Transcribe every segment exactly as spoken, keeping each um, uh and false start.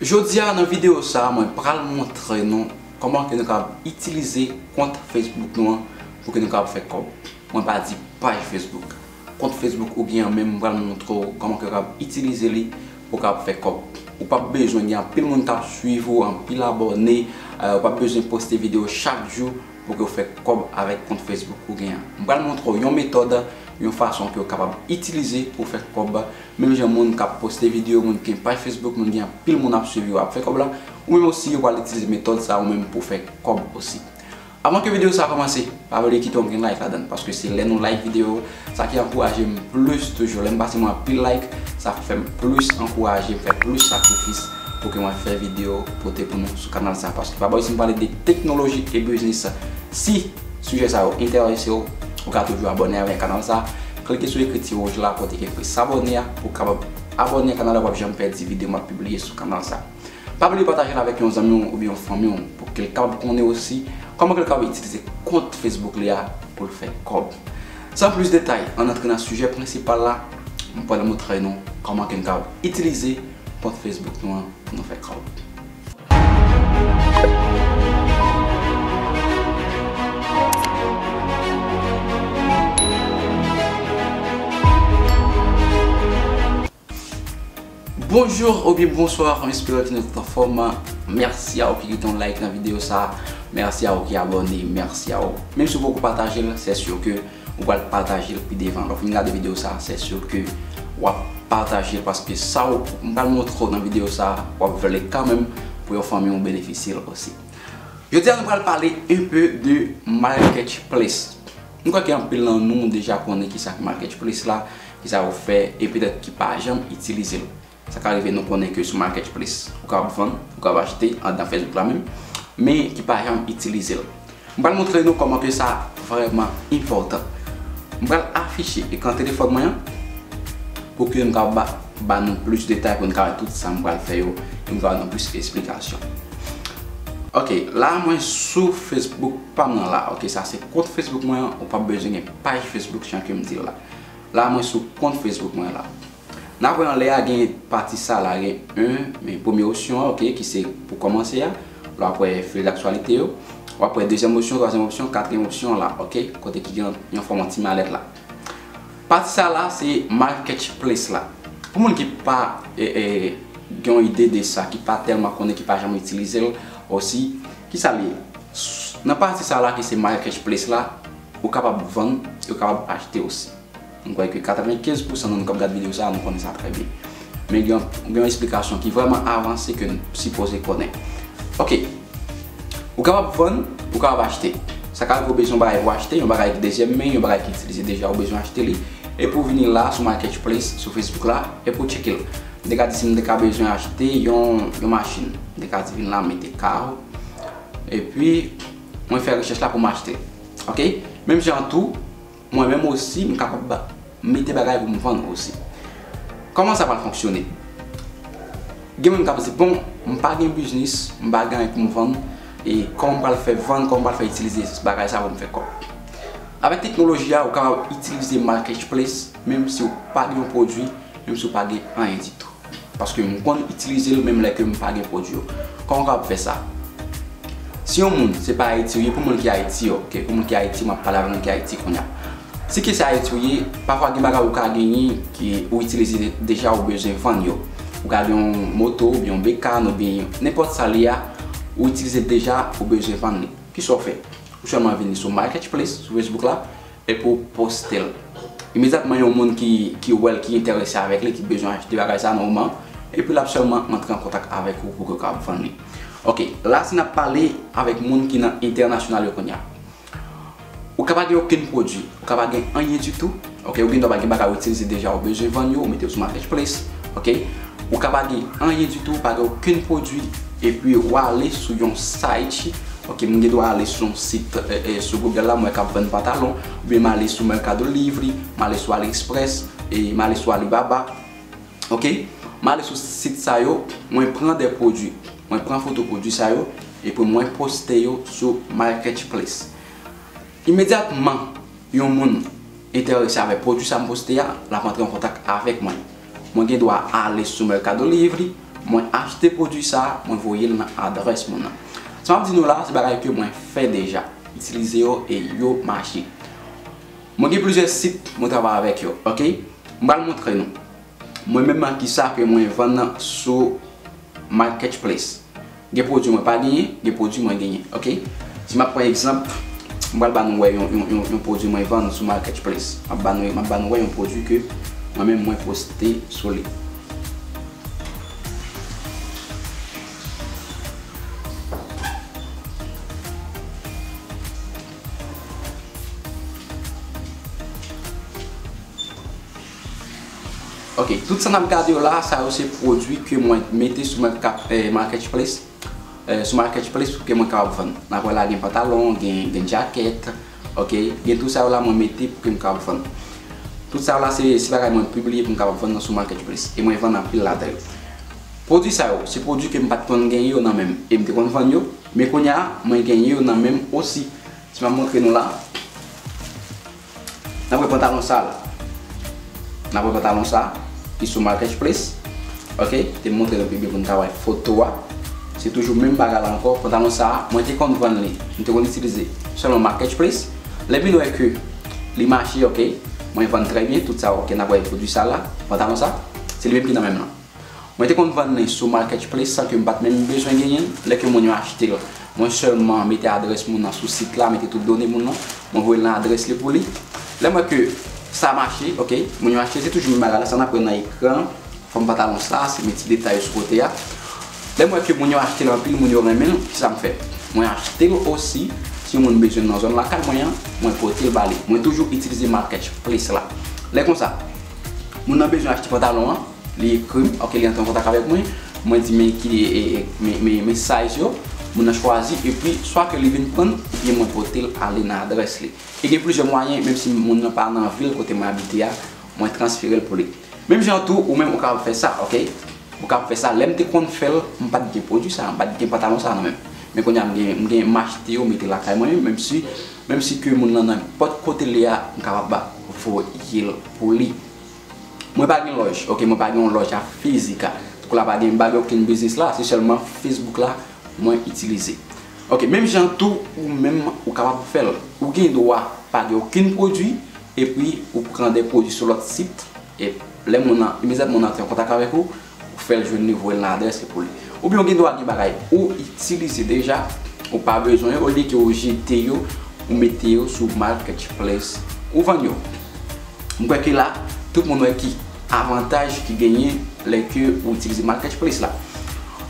Jodi a nan videyo sa a, mwen pral montre nou kòman ke nou kapab itilize kont Facebook nou an pou ke nou kapab fè kòb. Mwen pa di paj Facebook. Kont Facebook ou gen an menm, mwen pral montre w kòman ke w kapab itilize li pou w kapab fè kòb. Ou p ap bezwen gen anpil moun k ap swiv ou, anpil abòne, eh, ou p ap bezwen poste videyo chak jou pou ke w fè kòb avèk kont Facebook ou gen an. Mwen pral montre w yon metòd, yon fason ke w kapab itilize pou w fè kòb. Menm jan moun k ap poste videyo, moun ki gen paj Facebook, moun gen anpil moun ap swiv yo ap fè kòb la, ou menm osi ou pral itilize metòd sa ou menm pou w fè kòb osi. Avan ke videyo sa a kòmanse, pa bliye kite yon grenn like ladan l, paske se lè nou like videyo, sa ki ankouraje m plis toujou. Lè m pase mwen anpil like, sa fè m plis ankouraje, m fè plis sakrifis pou ke mwen fè videyo pote pou nou sou kanal sa a. Paske pa bliye si m pale de teknoloji e biznis, si sijè sa yo enterese w, ou ka toujou abòne avèk kanal sa a. Klike sou ekriti wouj la kote ki ekri s'abonner a pou w kapab abòne kanal la, w p ap janm pèdi videyo m ap pibliye sou kanal sa a. Pa bliye pataje l avèk yon zanmi w oubyen yon fanmi w pou ke l kapab konnen osi kòman ke l kapab itilize kont Facebook li a pou l fè kòb. San plis detay, ann antre nan sijè prensipal la, m pral montre nou kòman ke n kapab itilize kont Facebook nou an pou nou fè kòb. Bonjou oubyen bonswa, m espere ke nou tout anfòm. Mèsi a ou ki kite yon like nan videyo sa a. Mèsi a ou ki abòne. Mèsi a ou. Menm si w poko pataje l, se si ke ou pral pataje l pi devan. Lè w fin gade videyo sa a, se si ke w ap pataje l, paske sa w, m pral montre w nan videyo sa a, w ap vle kanmenm pou yon fanmi w benefisye l osi. Jodi a, nou pral pale un peu de marketplace. M kwè ke anpil nan nou deja konnen kisa ki marketplace la, kisa yo fè, e petèt ki pa janm itilize l. Sa ka rive nou konnen ke sou marketplace, ou kapab vann, ou kapab achte anndan Facebook la menm, men ki pa janm itilize l. M pral montre nou kòman ke sa vrèman enpòtan. M pral afiche ekran telefòn mwen an pou ke m ka ba, ba nou plis detay, pou n ka wè tout sa m pral fè yo, e m ka ba nou plis esplikasyon. Ok, la mwen sou Facebook pa m nan la. Ok, sa se kont Facebook mwen an, ou p ap bezwen gen paj Facebook jan ke m di l la. La mwen sou kont Facebook mwen la. N ap wè anlè a gen pati sa la, gen un, men premye opsyon an, ok, ki se pou kòmanse a. Lè w ap wè fil daktyalite yo. W ap wè dezyèm opsyon, twazyèm opsyon, katriyèm opsyon la, ok, kote ki gen yon fòm an ti malèt la. Pati sa la se marketplace la. Pou moun ki pa, e, e, gen yon ide de sa, ki pa tèlman konnen, ki pa janm itilize l osi, kisa l ye? S-, nan pati sa la ki se marketplace la, ou kapab vann, e ou kapab achte osi. M kwè ke katrevenkenz pousan nan nou k ap gad videyo sa a, nou konnen sa trè byen. Men gen, gen yon esplikasyon ki vrèman avanse ke n sipoze konnen. Ok. Ou kapab vann, ou kapab achte. Sa ka rive w bezwen yon bagay pou achte, yon bagay ki dezyèm men, yon bagay ki itilize deja, ou bezwen achte li. Epi w vini la sou marketplace, sou Facebook la, epi w tcheke l. M te ka di si m te ka bezwen achte yon, yon machin. M te ka di vin la, mete carro. Epi, mwen fè rechèch la pou m achte. Ok? Menm jan tou, mwen menm osi, m kapab mete bagay pou m vann osi. Kòman sa pral fonksyone? Gen moun k ap di, bon, m pa gen biznis, m pa gen anyen pou m vann, e kòman m pral fè vann, kòman m pral fè itilize bagay sa pou m fè kòb? Avèk teknoloji a, ou kapab itilize marketplace, menm si w pa gen yon pwodui, menm si w pa gen anyen ditou. Paske m konn itilize l menm lè ke m pa gen pwodui yo. Kòman w kapab fè sa? Si yon moun, se pa Ayiti ou ye, pou moun ki Ayiti, ok, pou moun ki Ayiti, m ap pale avè moun ki Ayiti kounye a. Si ke se Ayiti ou ye, pafwa gen bagay ou ka genyen ki ou itilize deja, ou bezwen vann yo. Ou ka gen yon moto, oubyen yon bekàn, oubyen nenpòt sa l ye a, ou itilize deja, ou bezwen vann li. Kisa w fè? Ou sèlman vini sou marketplace, sou Facebook la, epi w poste l. Imedyatman, yon moun ki, ki wè l, ki enterese avèk li, ki bezwen achte bagay sa nòmalman, epi l ap sèlman antre an kontak avèk ou pou ke w kapab vann li. Ok, la si n ap pale avèk moun ki nan entènasyonal yo kounye a. Ou ka pa gen okenn pwodui, ou ka pa gen anyen ditou, ok, ou gendwa pa gen bagay ou itilize deja, ou bezwen vann yo, ou mete yo sou marketplace, ok. Ou ka pa gen anyen ditou, ou pa gen okenn pwodui, epi ou ale sou yon site, ok, m gendwa ale sou yon sit, e, e, sou Google la, m wè k ap vann pantalon, oubyen m ale sou Mercado Livre, m ale sou AliExpress, e m ale sou Alibaba, ok. M ale sou sit sa yo, mwen pran de pwodui, mwen pran foto pwodui sa yo, epi mwen poste yo sou marketplace. Imedyatman, yon moun enterese avèk pwodui sa m poste a, l ap antre an kontak avèk mwen. Mwen gendwa ale sou Mercado Livre, Mwen achte pwodui sa, mwen voye l nan adrès moun nan. Sa m ap di nou la, se bagay ke mwen fè deja. Itilize yo e yo mache. Mwen gen plizyè sit mwen travay avèk yo, ok? M pral montre nou. Mwen menm kisa ke mwen vann sou Marketplace. Gen pwodui mwen pa genyen, gen pwodui mwen genyen, ok? Si m ap pran egzanp, m pral ba nou wè yon, yon, yon, yon pwodui mwen vann sou Marketplace. M ap ba nou, m ap ba nou wè yon pwodui ke mwen menm mwen poste sou li. Ok, tout sa n ap gade yo la, sa yo se pwodui ke mwen mete sou Marketplace. Sou Marketplace pou ke mwen kapab vann. N ap wè la gen pantalon, gen, gen djakèt, ok, gen tout sa yo la mwen mete pou ke m kapab vann. Tout sa yo la se, se bagay mwen pibliye pou m kapab vann nan sou Marketplace. E mwen vann anpil ladan yo. Pwodui sa yo, se pwodui ke m pa t konn genyen yo nan men m. E m te konn vann yo, men kounye a, mwen genyen yo nan men m osi. Si m ap montre nou la, n ap wè pantalon sa la. N ap wè pantalon sa ki sou Marketplace. Ok, te montre nou pi byen pou n ka wè foto a. Se toujou menm bagay la ankò. Pantalon sa, mwen te konn vann li. Mwen te konn itilize sèlman Marketplace. Lè m vin wè ke li mache, ok, mwen vann trè byen, tout sa, ok, n ap wè pwodui sa la. Pantalon sa, se li menm ki nan men m nan. Mwen te konn vann li sou Marketplace san ke m pa t menm bezwen genyen l. Lè ke moun yo achte l, mwen sèlman mete adrès moun nan sou sit la, mete tout done moun nan, mwen voye l nan adrès li pou li. Lè m wè ke sa mache, ok, moun yo achte, se toujou menm bagay la, sa n ap wè nan ekran, fòm pantalon sa, se men ti detay yo sou kote a. Lè m wè ke moun yo achte l anpil, moun yo renmen l, kisa m fè? Mwen achte l osi, si yon moun bezwen l nan zòn lakay mwen an, mwen pote l ba li. Mwen toujou itilize Marketplace la. Lè konsa, moun nan bezwen achte pantalon an, li ekri m, ok, li antre an kontak avèk mwen, mwen di men ki, e, e, men, men, men size yo, moun nan chwazi, epi swa ke li vin pran l, oubyen mwen pote l ale nan adrès li. E gen plizyè mwayen, menm si moun nan pa nan vil kote mwen abite a, mwen transfere l pou li. Menm jan tou, ou menm ou kapab fè sa, ok? Ou kapab fè sa. Lè m te konn fè l, m pa t gen pwodui sa, m pa t gen pantalon sa nan men m. Men kounye a m gen, m gen m achte yo, mete lakay mwen, menm si, menm si ke moun nan nan nenpòt kote l ye a, m kapab voye l pou li. Mwen pa gen lòj, ok, mwen pa gen yon lòj a fizik a. Tankou la pa gen, m pa gen okenn biznis la, se sèlman Facebook la mwen itilize. Ok, menm jan tou, ou menm ou kapab fè l. Ou gen dwa pa gen okenn pwodui, epi ou pran de pwodui sou lòt sit, e lè moun nan, imedyatman moun nan antre an kontak avèk ou, ou fè l jwenn li, voye l nan adrès li pou li. Oubyen ou gen dwa gen bagay ou itilize deja, ou pa bezwen yo, olye ke ou jete yo, ou mete yo sou Marketplace, ou vann yo. M kwè ke la, tout moun wè ki avantaj ki genyen lè ke ou itilize Marketplace la.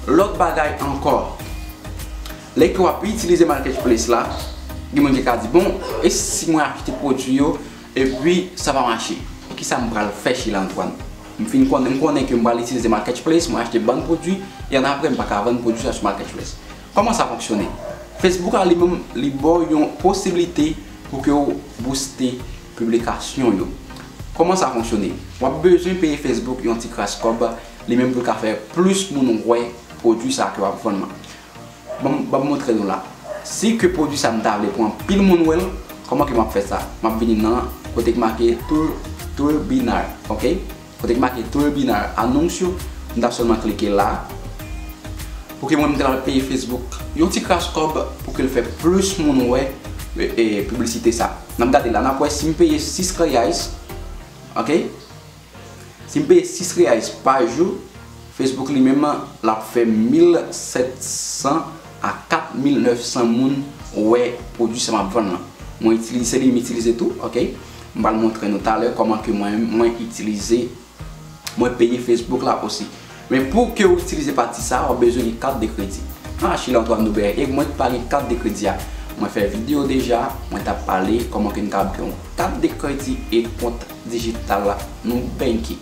Lòt bagay ankò, lè ke w ap itilize Marketplace la, gen moun ki ka di, bon, e si mwen achte pwodui yo, epi sa pa mache? Kisa m pral fè, Chilantwan? M fin konnen, m konnen ke m pral itilize Marketplace, mwen achte bann pwodui, e annapre m pa ka vann pwodui sa sou Marketplace. Kòman sa fonksyone? Facebook la li menm, li ba w yon posiblite pou ke w booste piblikasyon yo. Kòman sa fonksyone? W ap bezwen peye Facebook yon ti kras kòb, li menm pou l ka fè plis moun wè pwodui sa ke w ap vann nan. Ban m, ban m montre nou la. Si ke pwodui sa m ta vle pou anpil moun wè l, kòman ke m ap fè sa? M ap vini nan kote k make Tur-, Turbinar, ok? Kote k make Turbinar anons yo, m ta sèlman klike la. Pou ke mwen m te pral peye Facebook yon ti kras kòb pou ke l fè plis moun wè, e, e, piblisite sa. N ap gade la, n ap wè si m peye sis reais, ok? Si m peye sis reais pa jou, Facebook li menm l ap fè mil sèt san a kat mil nèf san moun wè pwodui sa m ap vann lan. Mwen itilize, se li m itilize tou, ok? M pral montre nou talè kòman ke mwen, mwen itilize, mwen peye Facebook la osi. Men pou ke w itilize pati sa, w ap bezwen gen kat de kredi. Ah, Chilantwan Doubert, e mwen ki pa gen kat de kredi a. Mwen fè videyo deja, mwen t ap pale kòman ke n kapab gen yon kat de kredi e kont dijital la, Nubank.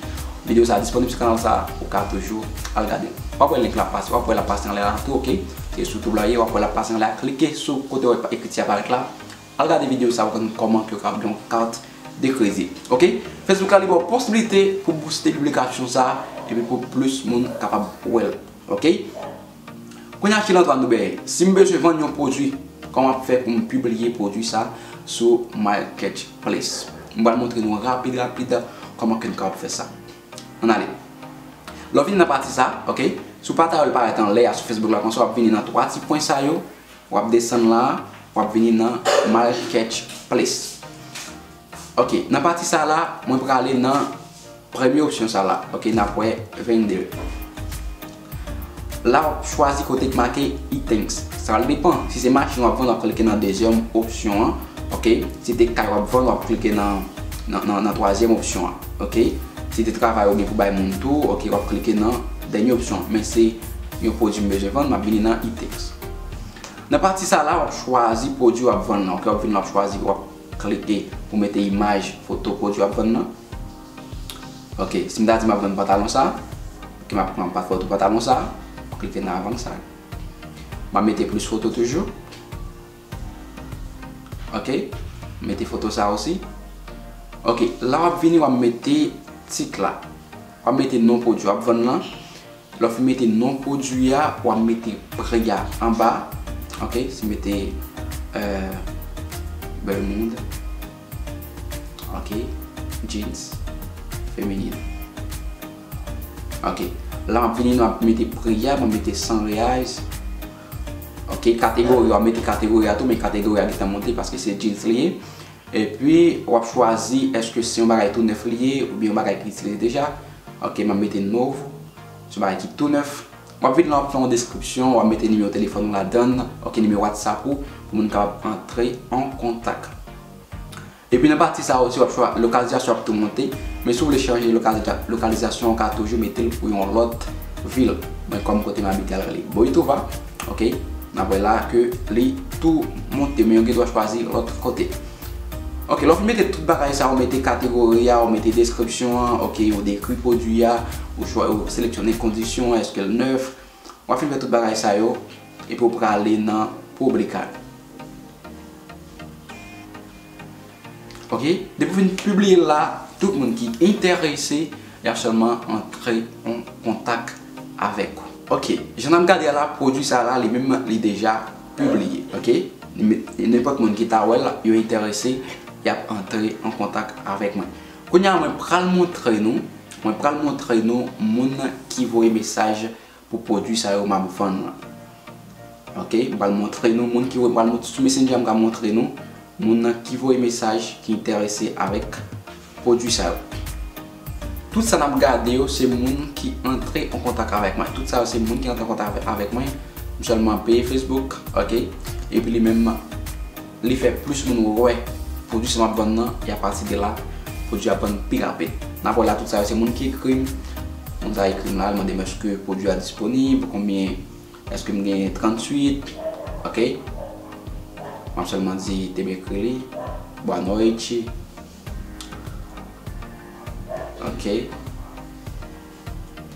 Videyo sa a disponib sou kanal sa a, ou ka toujou al gade l. W ap wè link la pase, w ap wè l ap pase anlè la tou, ok? Se sou YouTube la ye, w ap wè l ap pase anlè a, klike sou kote w wè ekriti a parèt la. Al gade videyo sa pou konn kòman ke w kapab gen yon kat de kredi. Ok? Facebook la li ba w posiblite pou booste piblikasyon sa epi pou plis moun kapab wè l. Ok? Kounye a, Chilantwan Doubert, si m bezwen vann yon pwodui, kòman m ap fè pou m pibliye pwodui sa sou Marketplace? M pral montre nou rapid, rapid kòman ke n kapab fè sa. Ann ale. Lè w vin nan pati sa, ok? Si w pa ta wè l parèt anlè a sou Facebook la konsa, w ap vini nan twa ti pwen sa yo, w ap desann la, w ap vini nan Marketplace. Ok, nan pati sa la, mwen prale nan premye opsyon sa la. Ok, n ap wè vender. La w ap chwazi kote k make e-things. Sa pral depann. Si se machin w ap vann, w ap klike nan dezyèm opsyon an. Ok, si te kay w ap vann, w ap klike nan, nan, nan, nan twazyèm opsyon an. Ok, si te travay ou gen pou bay moun tou, ok, w ap klike nan dènye opsyon an. Men se yon pwodui m bezwen vann, m ap vini nan e-things. Nan pati sa la, w ap chwazi pwodui w ap vann nan. Ok, w ap vin la, w ap chwazi, w ap klike pou mete imaj, foto pwodui w ap vann nan. Ok, si m ta di m ap vann pantalon sa, ok, m ap pran pa foto pantalon sa, m ap klike nan avan sa. M ap mete plis foto toujou. Ok, mete foto sa osi. Ok, la w ap vini, w ap mete tit la. W ap mete non pwodui w ap vann lan. Lè w fin mete non pwodui a, w ap mete pri a anba. Ok, si m mete, euh, Bermuda. Ok, jeans feminin. Ok, la m ap vini, nou ap mete pri a, mwen mete san reais. Ok, kategori, w ap mete kategori a tou, men kategori a gentan monte paske se jeans li ye. Epi, w ap chwazi èske se yon bagay tou nèf li ye oubyen yon bagay ki itilize deja. Ok, m ap mete novo, se yon bagay ki tou nèf. W ap vin la, w ap fè yon deskripsyon, w ap mete nimewo telefòn ou ladan l, ok, nimewo WhatsApp ou, pou moun kapab antre an kontak. Epi nan pati sa a osi, w ap chwa-, lokalizasyon ap tou monte, men si w vle chanje lokaliza-, lokalizasyon, w ka toujou mete l pou yon lòt vil. Mwen, kòm kote m abite a rele Boituva, ok, n ap wè la ke li tou monte, men w gen dwa chwazi lòt kote. Ok, lè w fin mete tout bagay sa, w mete kategori a, w mete deskripsyon an, ok, w dekri pwodui a, w chwa-, w seleksyone kondisyon an, èske l nèf, w ap fin fè tout bagay sa yo, epi w prale nan publicar. Ok, depi w fin pibliye l la, tout moun ki enterese, y ap sèlman antre an kontak avèk ou. Ok, jan n ap gade a la, pwodui sa la, li menm, li deja pibliye, ok? Nenpòt moun ki ta wè l, yo enterese, y ap antre an kontak avèk mwen. Kounye a, mwen pral montre nou, mwen pral montre nou moun ki voye mesaj pou pwodui sa yo m ap vann lan. Ok, m pral montre nou moun ki voye, m pral mont-, sou Messenger, m ka montre nou moun nan ki voye mesaj, ki enterese avèk pwodui sa yo. Tout sa n ap gade yo, se moun ki antre an kontak avèk mwen. Tout sa yo, se moun ki antre an kontak avè-, avèk mwen. M sèlman peye Facebook, ok? Epi li menm, li fè plis moun wè pwodui sa m ap vann nan, e apati de la, pwodui a vann pi rapid. N ap wè la, tout sa yo, se moun ki ekri m. Moun sa ekri m la, l mande m èske pwodui a disponib, konbyen, èske m gen trantuit, ok? M ap sèlman di, te m ekri li, boa noite. Ok.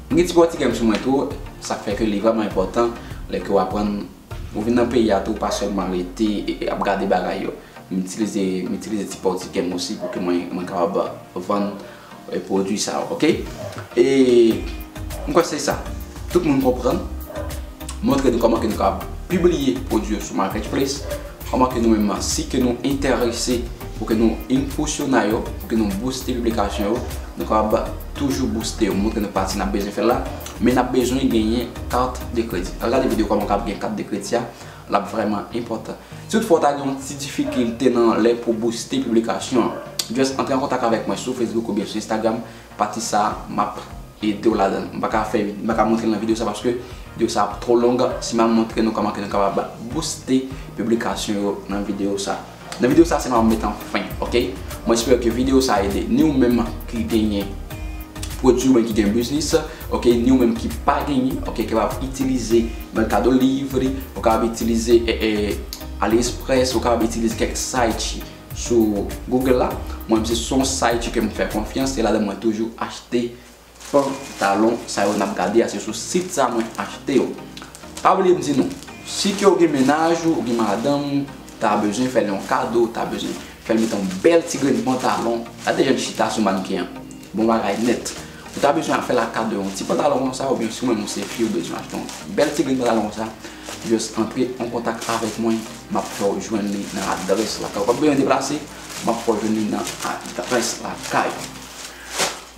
M gen ti pòtigè m sou mwen tou, sa k fè ke li vrèman enpòtan lè ke w aprann, ou vin nan peyi a tou, pa sèlman rete e, e ap gade bagay yo. M itilize, m itilize ti pòtigè m osi pou ke mwen, mwen kapab vann, e, pwodui sa yo, ok? E m kwè se sa. Tout moun konprann. Montre nou kòman ke nou kapab pibliye pwodui yo sou Marketplace. Kòman ke nou menm, si ke nou enterese pou ke nou impresyone yo, pou ke nou booste piblikasyon yo, nou kapab toujou booste yo, montre nou pati n ap bezwen fè la, men n ap bezwen genyen kat de kredi. Al gade videyo kòman w kapab gen kat de kredi a, l ap vrèman enpòtan. Si toutfwa w ta gen yon ti difikilte nan lè pou booste piblikasyon an, just antre an kontak avèk mwen sou Facebook oubyen sou Instagram, pati sa a, m ap ede w ladan l. M pa ka fè, m pa ka montre l nan videyo sa paske videyo sa ap twò long si m al montre nou kòman ke nou kapab booste piblikasyon yo nan videyo sa. Nan videyo sa, se m ap met an fen, ok? Mwen espere ke videyo sa ede ni ou menm ki genyen pwodui oubyen ki gen biznis, ok, ni ou menm ki pa genyen, ok, kapab itilize Mercado Livre, ou kapab itilize, e, e, AliExpress, ou kapab itilize kèk site sou Google la. Mwen menm se sou yon site ke m fè konfyans, se ladan mwen toujou achte pantalon sa yo n ap gade a, se sou sit sa mwen achte yo. Pa bliye m di nou, si ke w gen mennaj ou, ou gen madanm ou, ta bezwen fè l yon kado, ta bezwen fè l met yon bèl ti grenn pantalon, gade jan l chita sou mannken an. Bon bagay nèt. Ou ta bezwen fè l kado yon ti pantalon konsa, oubyen si w menm ou se fi, ou bezwen achte yon bèl ti grenn pantalon konsa, just antre an kontak avèk mwen, m ap fè w jwenn li nan adrès lakay ou. W p ap bezwen deplase, m ap fè w jwenn li nan adrès lakay ou.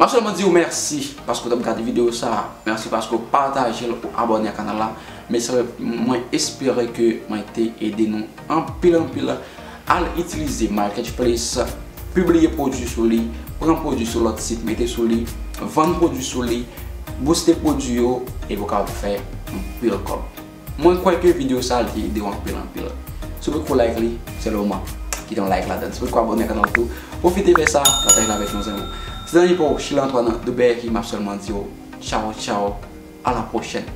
M ap sèlman di w mèsi paske w t ap gade videyo sa a. Mèsi paske w pataje l, ou abòne ak kanal la. Men sa, mwen espere ke mwen te ede nou anpil, anpil. Al itilize Marketplace, pibliye pwodui sou li, pran pwodui sou lòt sit, mete sou li, vann pwodui sou li, booste pwodui yo, epi w kapab fè anpil kòb. Mwen kwè ke videyo sa a, li te ede w anpil, anpil. Si w potko like li, se le moman. Kite yon like ladan l. Si w potko abòne ak kanal tou, pwofite fè sa, pataje l avèk yon zanmi w. Se zanmi pa w, Sheila Antoine, de Berry, m ap sèlman di w, tchaw, tchaw, à la prochaine.